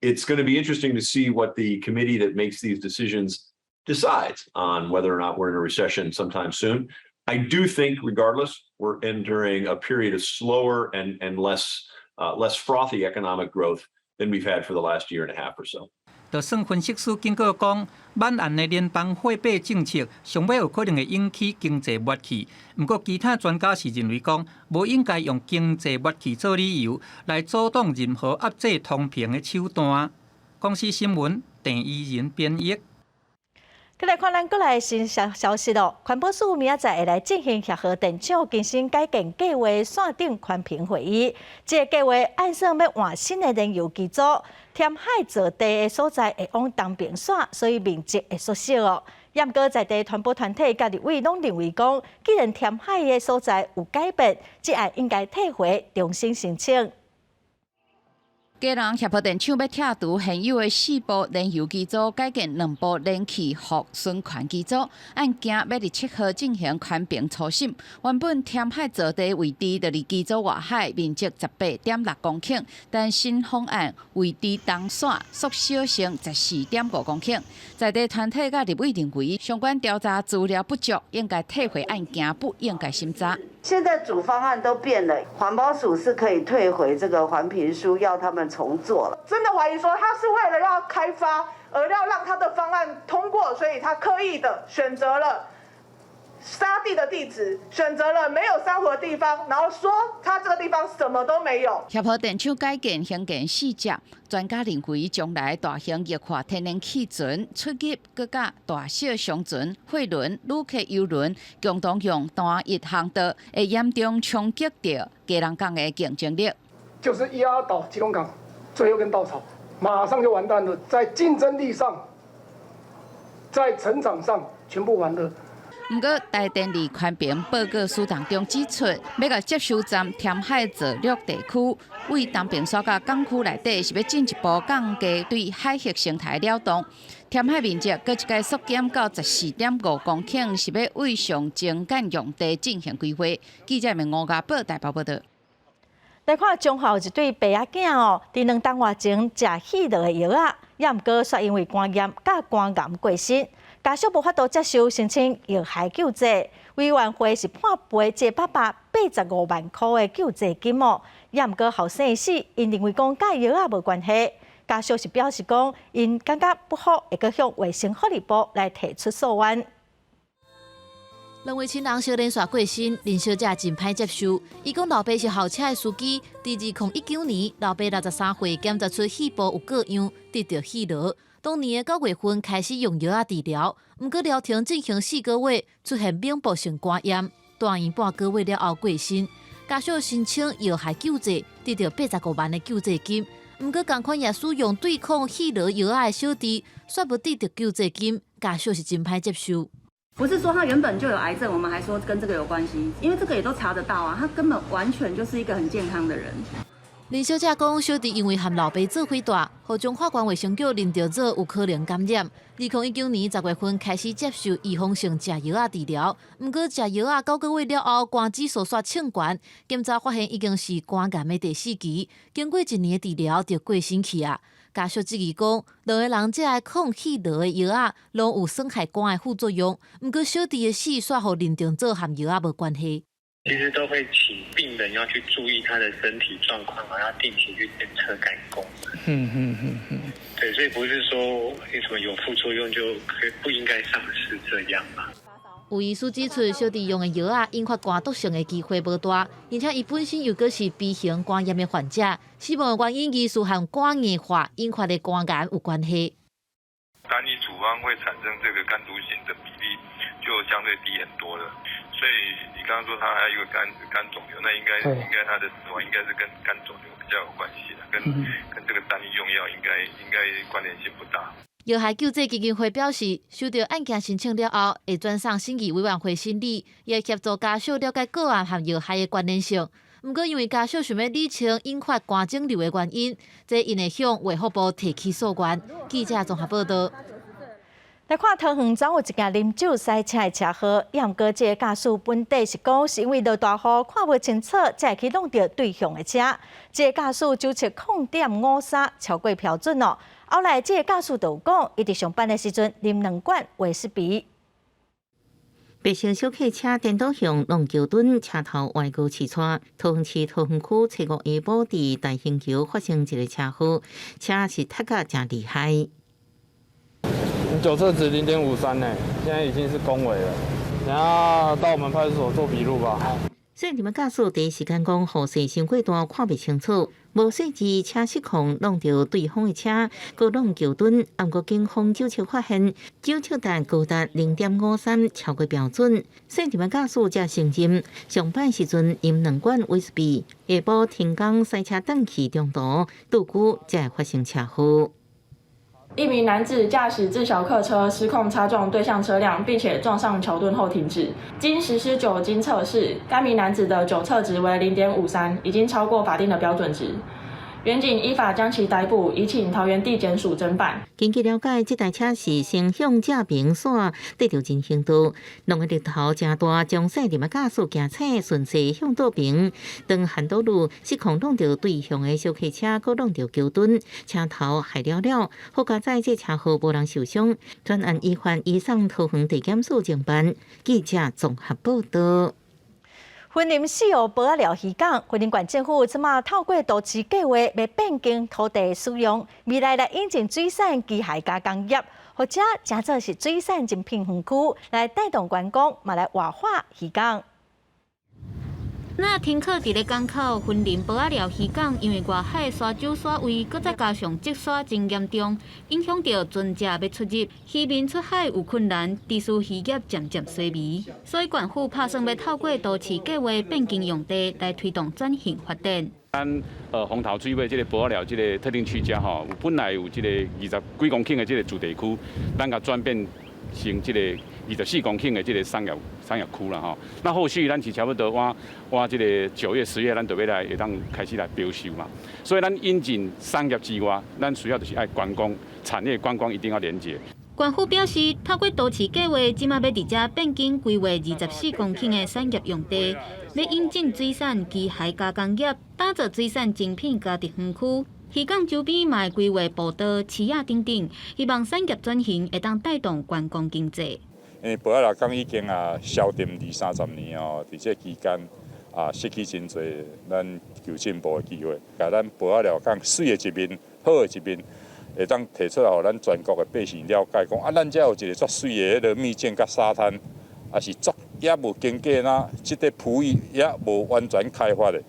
it's going to be interesting to see what the committee that makes these decisions decides on whether or not we're in a recession sometime soon. I do think, regardless, we're entering a period of slower and less frothy economic growth than we've had for the last year and a half or so. 就算分析師警告講，滿案的聯邦貨幣政策上尾有可能會引起經濟末去。毋過，其他專家是認為講，無應該用經濟末去做理由來阻擋任何壓制通膨的手段。公視新聞鄭怡仁編譯。閣來看咱國內新消息咯，環保署明仔載會來進行協和電廠更新改建計畫線頂環評會議。這个計畫按算欲換新的燃油機組，填海造地的所在會往東爿徙，所以面積會縮小哦。毋過在地環保團體佮立委攏認為講，既然填海的所在有改變，這案應該退回重新申請。基隆協和電廠欲拆除現有的四部燃油機組，改建兩部燃氣予循環機組，案件欲佇7號進行環評初審。原本填海造地位置就佇機組外海，面積18.6公頃，但新方案位置東徙，縮小成14.5公頃。在地團體佮立委認為，相關調查資料不足，應該退回案件，不應該審查。現在主方案都變了，環保署是可以退回這個環評書，要他們重做了。真的懷疑說他是為了要開發，而要讓他的方案通過，所以他刻意的選擇了沙地的地址，選擇了沒有珊瑚的地方，然後說他這個地方什麼都沒有。協和電廠改建興建四接，專家認為將來大型液化天然氣船出入，閣佮大小商船、貨輪、旅客郵輪共同用單一航道，會嚴重衝擊著基隆港的競爭力。就是壓倒基隆港最後一根稻草，馬上就完蛋了，在競爭力上，在成長上全部完了。毋過，台電佇環評報告書當中指出，欲共接收站填海造陸地區，對東平山佮港區內底是欲進一步降低對海域生態擾動。填海面積閣一擺縮減到14.5公頃，是欲為上精簡用地進行規劃。記者們吳家寶台北報導。來看彰化有一對爸仔囝哦，佇2冬外前食肺癆的藥仔，也毋過煞因為肝炎佮肝癌過身，家屬無法度接受申請藥害救濟，委員會是判賠這爸爸85萬箍的救濟金哦，也毋過後生的死，𪜶認為講佮藥仔無關係，家屬是表示講，𪜶感覺不服，會閣向衛生福利部來提出訴願。兩位親人相連續過身，林小姐真歹接受。伊講老爸是校車的司機，佇2019年，老爸63歲檢查出肺部有過樣，得著肺癆。當年的9月份開始用藥仔治療，毋過療程進行4個月，出現猛爆性肝炎，住院半個月了後過身。家屬申請藥害救濟，得著85萬的救濟金。毋過仝款也使用對抗肺癆藥仔的小弟，煞無得著救濟金，家屬是真歹接受。不是說他原本就有癌症，我們還說跟這個有關係，因為這個也都查得到啊，他根本完全就是一個很健康的人。林小姐講，小弟因為和老爸做伙蹛，予彰化縣衛生局認定做有可能感染。2019年10月份開始接受預防性食藥仔治療，毋過食藥仔9個月了後，肝指數煞衝懸，檢查發現已經是肝癌的第四期，經過一年的治療就過身去啊。家屬質疑講，兩个人食的抗肺癆的藥仔，攏有損害肝的副作用。毋過小弟的死煞予認定做和藥仔無關係。其實都會請病人要去注意他的身體狀況啊，要定期去檢測肝功能。對，所以不是說為什麼有副作用就可以不應該上市這樣嘛。有醫師指出，小弟用的藥仔引發肝毒性的機會無大，而且伊本身又閣是 B 型肝炎的患者，死亡的原因疑似和肝硬化引發的肝癌有關係。單一處方會產生這個肝毒性的比例就相對低很多了，所以你剛剛說他還有一個肝腫瘤，那應該他的死亡應該是跟肝腫瘤比較有關係的，跟這個單一用藥應該關聯性不大。藥害救濟基金會表示，收到案件申請了後，會轉送審議委員會審理，也協助家屬了解個案和藥害的關聯性。毋過，因為家屬想欲理清引發肝腫瘤的原因，這𪜶會向衛福部提起訴願。記者綜合報導。來看桃園昨有一件啉酒駛車的車禍，也毋過這个駕駛本底是講是因為落大雨看無清楚，才會去挵著對向的車。這个駕駛酒測0.53，超過標準哦。後來這个駕駛就有講，伊佇上班的時陣啉兩罐威士忌。白色小客車顛倒向挵橋墩，車頭歪過刺穿。桃園市桃園區初五下晡佇大興橋發生一个車禍，車是踢甲誠厲害。你酒測值0.53呢，現在已經是公危了，等下到我們派出所做筆錄吧。說你們駕駛第一時間講，雨勢傷過大，看袂清楚，無細緻車失控，挵著對方的車，閣挵橋墩。毋過警方酒測發現，酒測值高達0.53，超過標準。說你們駕駛才承認，上班時陣飲兩罐威士忌，下晡停工駛車轉去中途，拄久才會發生車禍。一名男子駕駛自小客車失控擦撞對向車輛，並且撞上橋墩後停止。經實施酒精測試，該名男子的酒測值為0.53，已經超過法定的標準值。員警依法將其逮捕，移請桃園地檢署偵辦。根據了解，這台車是先向正平線對著人行道，挵的力頭誠大，將細林的駕駛駕車順勢向倒爿，當漢道路失控挵著對向的小客車，閣挵著橋墩，車頭害了了。好佳哉，這車禍無人受傷，專案依法移送桃園地檢署偵辦。記者綜合報導。雲林四澳埔仔寮漁港，雲林縣政府這馬透過都市計劃，欲變更土地使用，未來來引進水產機械加工業，予遮成做是水產精品園區，來帶動觀光，嘛來活化漁港。那停靠佇咧港口，雲林埔仔寮漁港，因為外海沙洲沙位，閣再加上積沙真嚴重，影響著船隻欲出入，漁民出海有困難，致使漁業漸漸衰微。所以縣府拍算欲透過都市計劃變更用地，來推動轉型發展。咱風頭水尾這個埔仔寮這個特定區遮吼，本來有這個二十幾公頃的這個住宅區，咱共轉變成這個24公頃的這個商業區啦吼。那後續咱是差不多倚倚這個9月、10月，咱就欲來會當開始來標售嘛。所以咱引進商業之外，咱需要就是愛觀光產業，觀光一定要連結。縣府表示，透過都市計畫，這馬欲佇遮變更規劃24公頃的產業用地，欲引進水產機械加工業，打造水產精品價值園區。漁港周邊嘛會規劃步道、池仔等等，希望產業轉型會當帶動觀光經濟。因為埔仔寮港已經啊消沉二三十年哦，佇這期間啊失去真濟咱求進步的機會，共咱埔仔寮港媠的一面、好的一面，會當提出來，予咱全國的百姓了解，講啊，咱遮有一個足媠的彼个秘境佮沙灘，也是足猶無經過那這個璞玉，猶無完全開發的。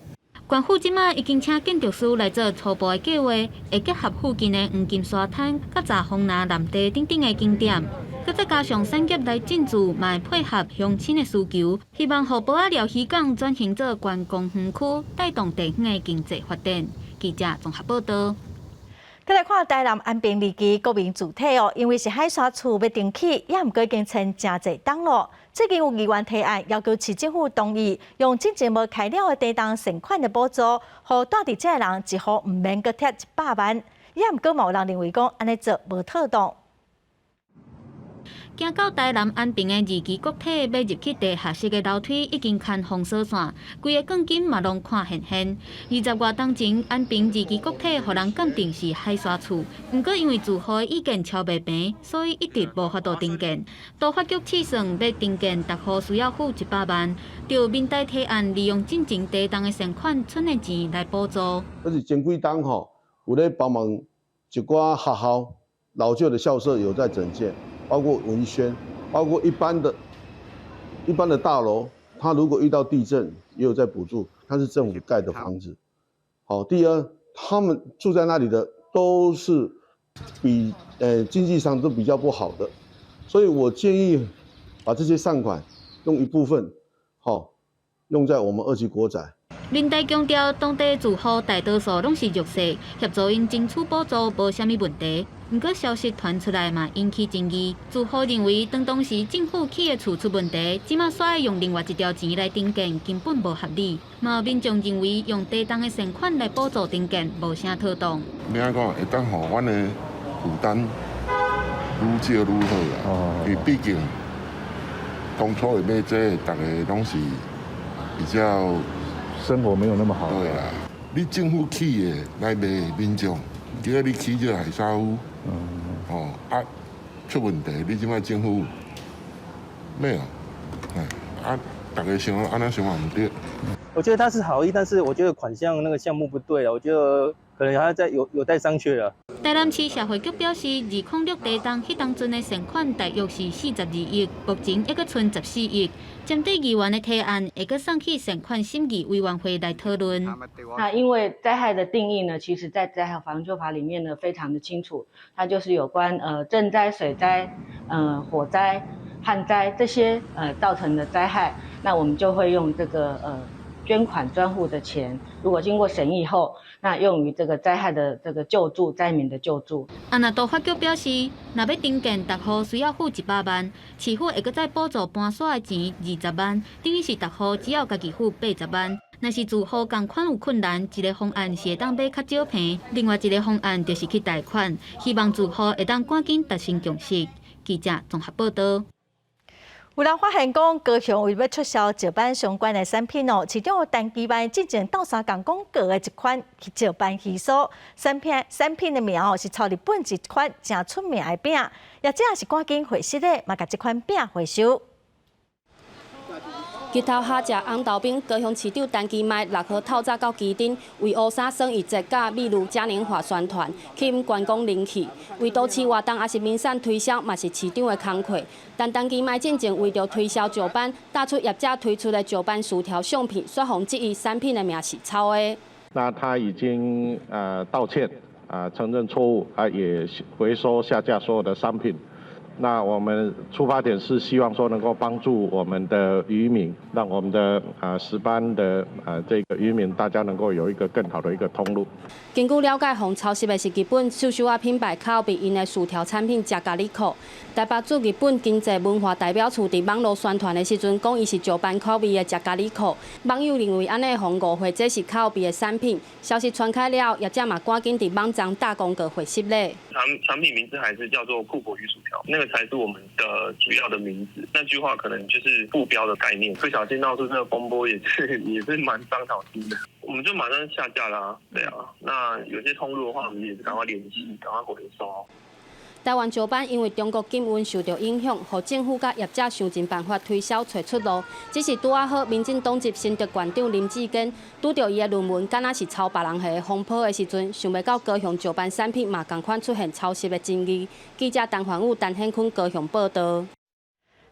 縣府這馬已經請建築師來做初步的計劃，會結合附近的黃金沙灘、佮閘風林藍地等等的景點，閣再加上產業來進駐，嘛會配合鄉親的需求，希望予埔仔寮漁港轉型做觀光園區，帶動地方的經濟發展。記者綜合報道。再來看台南安平二期國民住宅哦，因為是海沙厝欲重起，猶毋過已經簽誠濟冬咯。最近有議員提案，要求市政府同意用之前無開了的地動善款的補助，予蹛佇遮的人一戶毋免閣貼100萬。猶毋過嘛有人認為講按呢做無妥當。行到台南安平的二期國體，欲入去地下室的樓梯已經牽封鎖線，規个鋼筋嘛攏看現現。20外冬前，安平二期國體予人鑑定是海沙厝，毋過因為住戶的意見超袂平，所以一直無法度重建。都發局試算欲重建，逐戶需要付100萬，就民代提案利用進前地動的善款存的錢來補助。而且前幾冬吼，有咧幫忙一寡學校老舊的校舍有在整建。包括文宣，包括一般的大樓，它如果遇到地震，也有在補助。它是政府蓋的房子。好，第二，他們住在那裡的都是比經濟上都比較不好的，所以我建議把這些善款用一部分，好，用在我們二期國宅。民代強調，當地住戶大多數攏是弱勢，協助𪜶爭取補助無啥物問題。毋過消息傳出來嘛，引起爭議。住戶認為，當當時政府起的厝出問題，這馬煞愛用另外一條錢來重建，根本無合理。嘛有民眾認為，用地動的善款來補助重建，無啥妥當。你按講會當予阮的負擔愈少愈好啦，因為畢竟當初會買這個，逐家攏是比較生活沒有那麼好。對啦，你政府起的來賣民眾，結果你起這個海沙屋，哦啊出問題，你這擺政府沒有，啊，逐家想按呢想嘛毋對。我覺得他是好意，但是我覺得款項那個項目不對了，我覺得可能還要再有待商榷了。台南市社會局表示，206地動彼當陣的善款大約是42億，目前猶閣賰14億。針對議員的提案，會閣送去善款審議委員會來討論。那因為災害的定義呢，其實在災害防救法裡面呢，非常的清楚，它就是有關震災、水災、火災、旱災這些造成的災害，那我們就會用這個捐款專戶的錢，如果經過審議後，那用於這個災害的這個救助，災民的救助。啊，若都發局表示，若欲重建，逐戶需要付100萬，市府會閣再補助搬徙的錢20萬，等於是逐戶只要家己付80萬。若是住戶仝款有困難，一个方案是會當買較少坪，另外一个方案就是去貸款，希望住戶會當趕緊達成共識。記者綜合報道。有人發現講，高雄為欲促銷石斑相關的產品哦，市長陳其邁進前鬥相共廣告的一款石斑魚酥產品，產品的名哦是抄日本一款誠出名的餅，業者是趕緊回收的，嘛共這款餅回收。日頭下食紅豆冰，高雄市長陳其邁6號透早到旗津，為烏衫耍藝節佮美女嘉年華宣傳，吸引觀光人氣。為都市活動抑是名產推銷，嘛是市長的工課。但陳其邁進前為著推銷石斑，打出業者推出的石斑薯條相片，煞予人質疑產品的名是抄的。那他已經道歉，承認錯誤，啊也回收下架所有的商品。那我們出發點是希望說能夠幫助我們的漁民，讓我們的石斑的這個漁民，大家能夠有一個更好的一個通路。根據了解，予抄襲的是日本壽司仔品牌口味𪜶的薯條產品じゃがりこ。台北駐日本經濟文化代表處佇網路宣傳的時陣，講伊是石斑口味的じゃがりこ。網友認為按呢予誤會，這是口味的產品。消息傳開了，業者嘛趕緊佇網站打廣告回釋咧。產品名字還是叫做庫博魚薯條，那個才是我們的主要的名字。那句話可能就是副標的概念，不小心鬧出這個風波，也是蠻傷腦筋的。我們就馬上下架啦，對啊。那有些通路的話，我們也是趕快聯繫，趕快回收。台灣石斑因為中國禁運受著影響，予政府佮業者想盡辦法推銷揣出路。只是拄仔好，民進黨籍新竹縣長林智堅拄著伊的論文，敢若是抄別人的風波的時陣，想袂到高雄石斑產品嘛仝款出現抄襲的爭議。記者陳環武、陳顯坤高雄報導。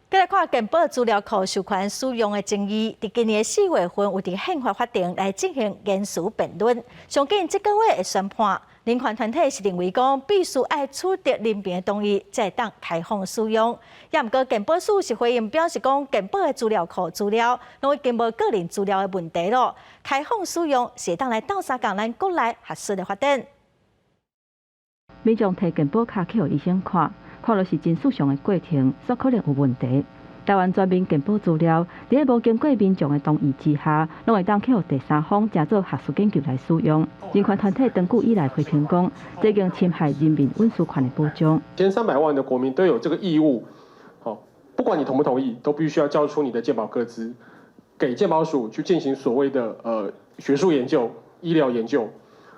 繼來看健保資料庫授權使用的爭議，佇今年4月份有佇憲法法庭來進行言詞辯論。上緊這個月會宣判，人權團體是認為講必須愛取得人民的同意，才會當開放使用。也毋過健保署是回應表示講，健保的資料庫資料攏已經無個人資料的問題囉，開放使用是會當來鬥相共咱國內學術的發展。民眾提健保卡去予醫生看，看著是真順暢的過程，煞可能有問題。台灣全民健保資料，佇咧無經過民眾的同意之下，攏會當去予第三方成做學術研究來使用。人權團體長久以來批評講，這已經侵害人民隱私權的保障。1300萬的國民都有這個義務，不管你同不同意，都必須要交出你的健保個資，給健保署去進行所謂的學術研究、醫療研究。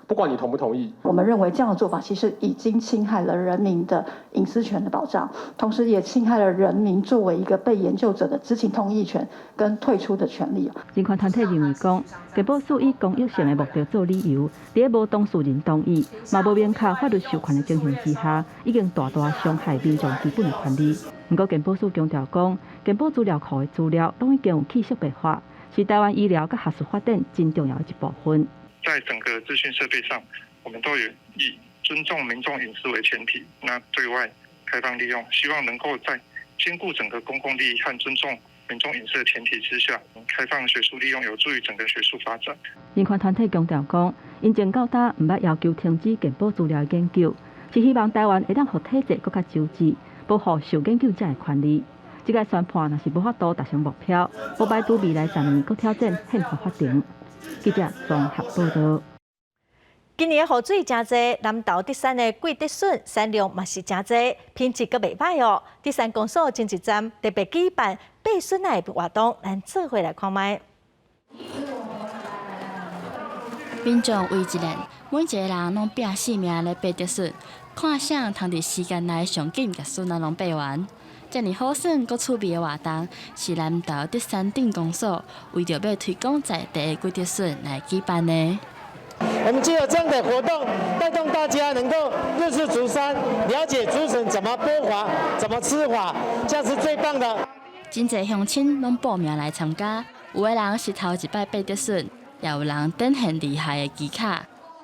不管你同不同意，我們認為這樣的做法其實已經侵害了人民的隱私權的保障，同時也侵害了人民作為一個被研究者的知情同意權跟退出的權利。人權團體認為講，健保署以公益性的目的做理由，佇咧無當事人同意，嘛無明確法律授權的情形之下，已經大大傷害民眾基本的權利。毋過健保署強調講，健保資料庫的資料攏已經有去識別化，是台灣醫療佮學術發展真重要的一部分。在整個資訊設備上，我們都有以尊重民眾隱私為前提，那對外開放利用，希望能夠在兼顧整個公共利益和尊重民眾隱私的前提之下，開放學術利用，有助於整個學術發展。人權團體強調講，𪜶從到今毋捌要求停止健保資料研究，是希望台灣會當予體制閣較周至，保護受研究者的權利。這個宣判若是無法度達成目標，無排除未來10年閣挑戰憲法法庭。記者綜合報導。今年雨水誠濟，南投竹山的桂竹筍產量嘛是誠濟，品質閣袂䆀哦。竹山公所前一站特別舉辦爬筍仔的活動，咱做伙來看覓。民眾圍一連，每一个人攏拼性命咧爬竹筍，看誰通佇時間內上緊共筍仔攏爬完。遮爾好耍、閣趣味的活動，是南投竹山鎮公所為著欲推廣在地的桂竹筍來舉辦的。我們藉由這樣的活動，帶動大家能夠認識竹山，了解竹筍怎麼剝法、怎麼吃法，這樣是最棒的。真濟鄉親攏報名來參加，有的人是頭一擺爬竹筍，也有人展現厲害的技巧，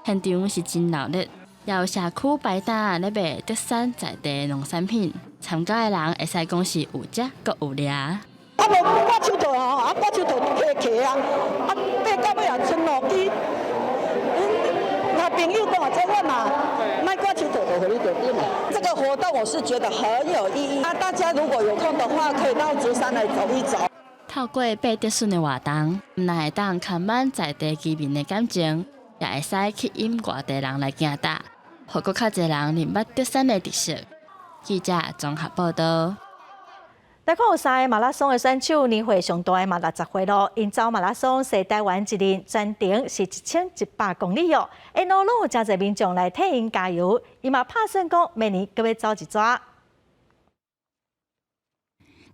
現場是真鬧熱。也有社區擺攤咧賣竹山在地的農產品，參加的人會使講是有食閣有掠。啊無掛手套吼，啊掛手套起起啊，啊爬到尾啊賰兩支。阮朋友講啊，這我嘛莫掛手套就予你著對嘛。這個活動我是覺得很有意義，啊大家如果有空的話，可以到竹山來走一走。透過爬竹筍的活動，毋但會當牽挽在地居民的感情，也會使吸引外地人來行踏，予閣較濟人認捌竹山的特色。記者綜合報導。來看有三个馬拉松的選手，年歲上大的嘛60歲囉，𪜶走馬拉松踅台灣一輪，全程是1100公里哦。沿路攏有誠濟民眾來替𪜶加油，伊嘛拍算講明年閣欲走一逝。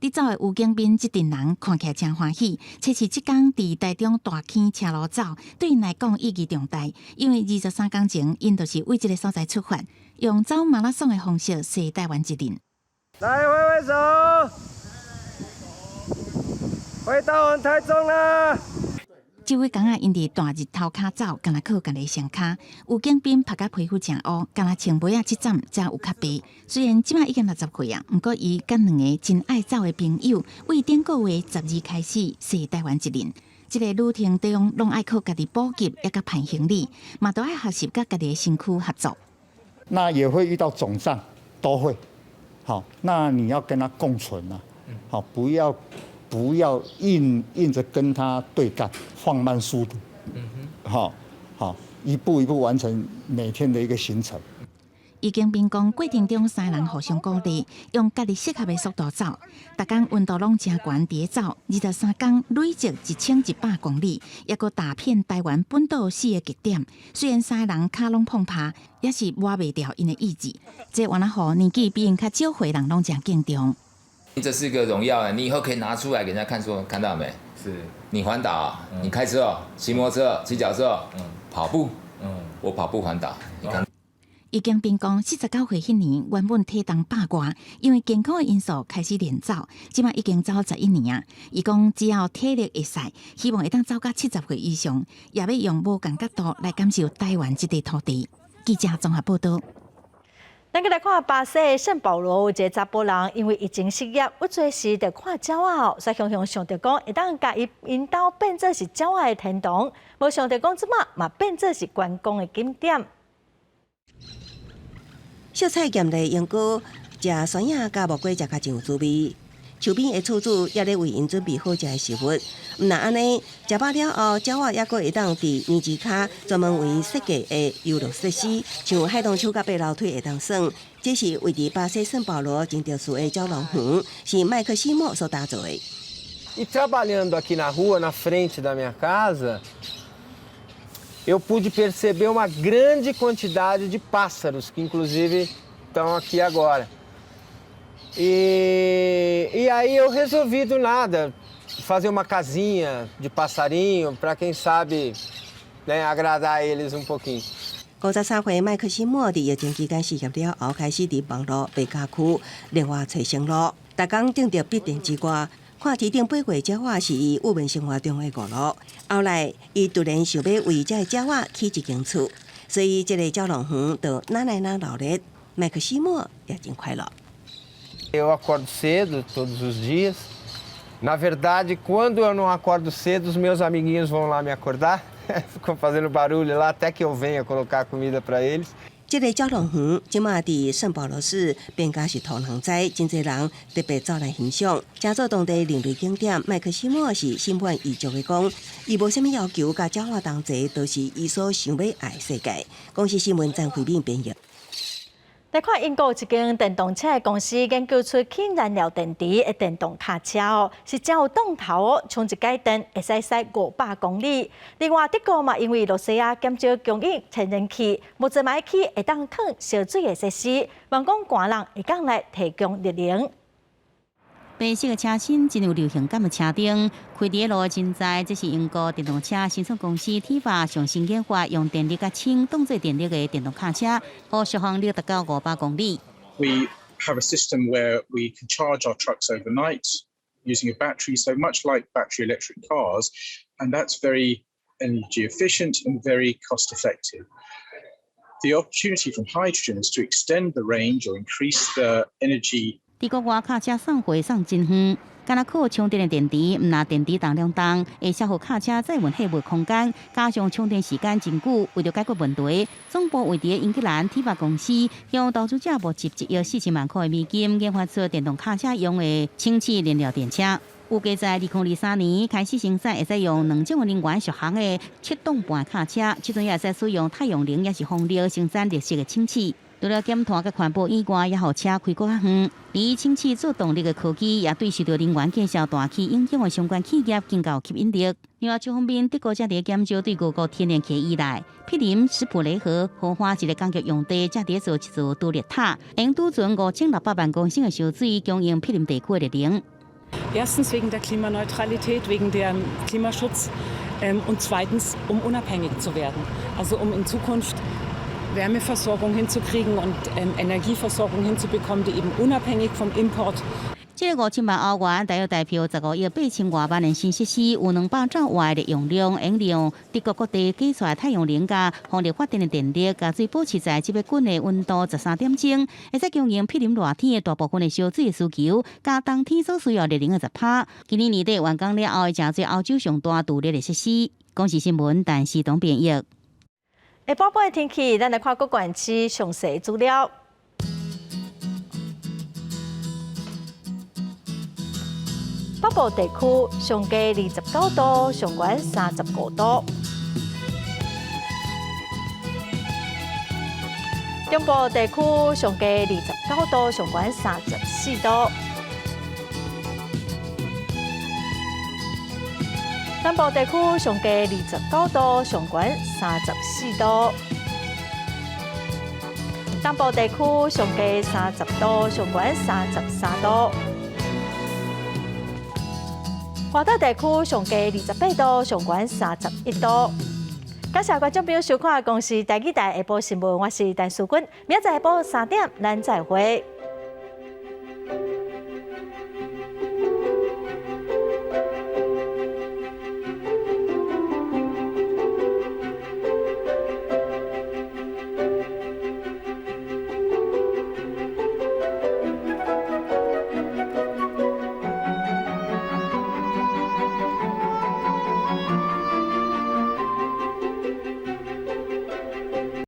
佇走的吳景斌這陣人看起來誠歡喜，測試這工佇台中大坑車路走，對𪜶來講意義重大，因為23工前，𪜶就是為這个所在出發，用走馬拉松的方式踅台灣一輪。來揮揮手，回到我們台中啦！這幾工仔，𪜶佇大日頭跤走，敢若靠家己身跤。吳景斌曝甲皮膚誠烏，敢若穿襪仔這陣才有較白。雖然這馬已經60歲啊，毋過伊佮兩个真愛走的朋友，為頂個月12開始踅台灣一輪。這个旅程中，攏愛靠家己補給，抑佮盤行李，嘛都愛學習佮家己的身軀合作。那也會遇到腫脹，都會。好，那你要跟他共存啊，好，不要硬硬著跟他對幹，放慢速度，好，好，一步一步完成每天的一個行程。伊經邊講，過程中三人互相鼓勵，用家己適合的速度走，逐工溫度攏誠懸佇咧走，23工累積1100公里，抑閣踏遍台灣本島四个極點。雖然三个人跤攏碰趴，也是磨袂掉𪜶的意志。這原來予年紀比𪜶較少歲人攏誠敬重。這是一個榮耀啊！你以後可以拿出來給人家看，說看到沒？是。你環島，你開車、騎摩托車、騎腳車、跑步，我跑步環島，你看。伊經邊講，49歲彼年，原本體重100外，因為健康的因素開始練走，這馬已經走11年啊。伊講只要體力會使，希望會當走到70歲以上，也欲用無仝角度來感受台灣這塊土地。記者綜合報道。咱閣來看巴西的聖保羅有一个查埔人，因為疫情失業，有濟時就看鳥仔哦，所以雄雄想著講會當共伊𪜶兜變做是鳥仔的天堂，無想著講這馬嘛變做是觀光的景點。色彩豔麗鸚鵡，食酸葉佮木瓜食較真有滋味。樹邊的厝主也咧為𪜶準備好食的食物。毋但按呢，食飽了後，鳥仔猶閣會當佇園子跤專門為𪜶設計的遊樂設施，像海盪樹佮爬樓梯會當耍。這是位佇巴西聖保羅真特殊的鳥樂園，是麥克西莫所打造的。 E trabalhando aqui na rua, na frente da minha casa, eu pude perceber uma grande quantidade de pássaros, que inclusive estão aqui agora. E aí eu resolvi do nada fazer uma casinha de passarinho para quem sabe, né, agradar eles um pouquinho. 53歲麥克西莫佇疫情期間失業了後，開始佇網路賣家具，另外揣生路。逐工頂著筆電之外，看天頂飛過鳥仔是伊鬱悶生活中的娛樂。後來，伊突然想欲為這个鳥仔起一間厝，所以這个鳥樂園就愈來愈熱鬧。麥克西莫也真快樂。 Eu acordo cedo todos os dias. Na verdade, quando eu não acordo cedo, os meus amiguinhos vão lá me acordar, ficam fazendo barulho lá até que eu venha colocar comida para eles. 這个鳥樂園這馬佇聖保羅市變甲是土人知，真濟人特別走來欣賞。成做當地另類景點，麥克西莫是心滿意足的講，伊無啥物要求，佮鳥仔同齊，都是伊所想欲愛世界。公視新聞張惠敏編譯。來看英國一間電動車的公司研究出輕燃料電池的電動跤車哦，是誠有擋頭哦，充一擺電會使駛500公里。另外，德國嘛，因為露西亞減少供應天然氣，目前嘛起會當囥燒水的設施，望講寒人會當來提供熱能。白色的車身，真有流行感的車燈，開佇路真載。這是英國電動車生產公司 Tevva 上新研發，用電力佮氫當做電力的電動跤車，予續航力達到500公里。 We have a system where we can charge our trucks overnight using a battery, so much like battery electric cars, and that's very energy efficient and very cost effective. The opportunity from hydrogen is to extend the range or increase the energy. 佇國外跤車送貨送真遠，敢若靠充電的電池，毋但電池重量重，會消耗跤車載運貨物空間，加上充電時間真久。為著解決問題，總部位佇英格蘭 Tevva 公司向投資者募集1億4000萬塊美金，研發出電動跤車用的氫氣燃料電車。預計在2023年開始生產，會使用兩種能源續航的七擋半跤車，這陣也會使使用太陽能抑是風力生產綠色的氫氣。除了減碳佮環保以外，也予車開閣較遠。而氫氣做動力的科技，也對受著能源價數大起影響的相關企業更有吸引力。另外一方面，德國正佇減少對俄國天然氣依賴，毗鄰斯普雷河荷花一个工業用地，正佇做一座導熱塔，用儲存5600萬公升的燒水，供應毗鄰地區的熱能。 Erstens wegen der Klimaneutralität, wegen dem Klimaschutz und zweitens, um unabhängig zu werden. Also um in Zukunft Wärmeversorgung hinzukriegen und Energieversorgung hinzubekommen, die eben unabhängig vom Import. 這个5000萬歐元，大約台票15億8千外萬的新設施，有200兆瓦的容量，會利用德國各地寄出來太陽能佮風力發電的電力，共水保持在這欲滾的溫度13點鐘，會使供應毗鄰熱天的大部分的燒水的需求，佮冬天所需要熱能的10%。今年年底完工了後，會成做歐洲上大導熱的設施。公視新聞，陳時東編譯。下晡半的天氣，咱來看各縣市詳細資料。北部地區上低29度，上懸35度。中部地區上低29度，上懸34度。南部地區上低29度，上懸34度。東部地區上低30度，上懸33度。華東地區上低28度，上懸31度。感謝觀眾朋友收看《公視台語台》下晡新聞，我是陳淑君，明仔載下晡3點，咱再會。